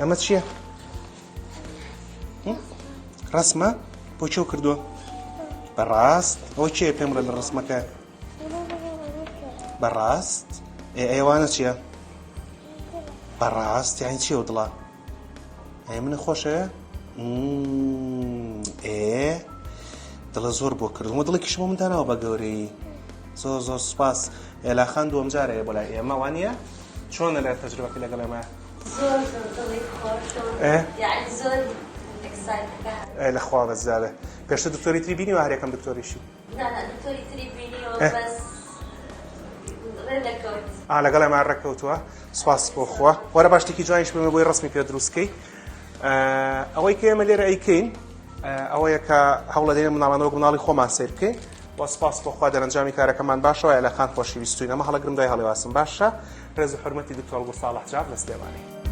ئەمە چییە؟ ڕسمە بۆ چێو کردووە بەڕاست ئەوە کێ پێم بڵێ لە ڕسمەکە بەڕاست ئێ ئەوانە چییە بەڕاست یانی چیە دڵە ئەی منە خۆشە ئێ دڵە زۆر بۆ کردم و دڵێکیش بۆ من داناوە بە گەورەی زۆر زۆر سوپاس ئێلاخان دووەم جارەیە بۆ لای ئێمە وانە چۆنە لە تەجربەکە لەگەڵ ئێمە زۆر زۆر دڵی خۆشە یعنی زۆر excited ە لە خوا بەزدابێ پێشتر دکتۆری تری بینیوە هەر یەکەم دکتۆریشی نا نا دکتۆری تری بینیوە بەس ڕێ نەکەوت ئا لەگەڵ ئێمە ڕێککەوتووە سوپاس بۆ خوا وەرە با شتێکی جوانیش بمە بۆی ڕسمی پێ دروستکەی ئەوەی کە ئێمە لێرە ئەیکەین ئەوەیە کە هەوڵەدەین مناڵان وەک مناڵی خۆمان سەیر بکەین و سپاس بۆ خوا دەرەنجامی کارەکەمان باشە وایە لە خان خۆشی ویستوین ئەمە هەڵەگرم دوای هەڵێواسم باشە ڕێز و حرمەتی دکتۆر گوڵ ساڵح جاف لە سلێمانی.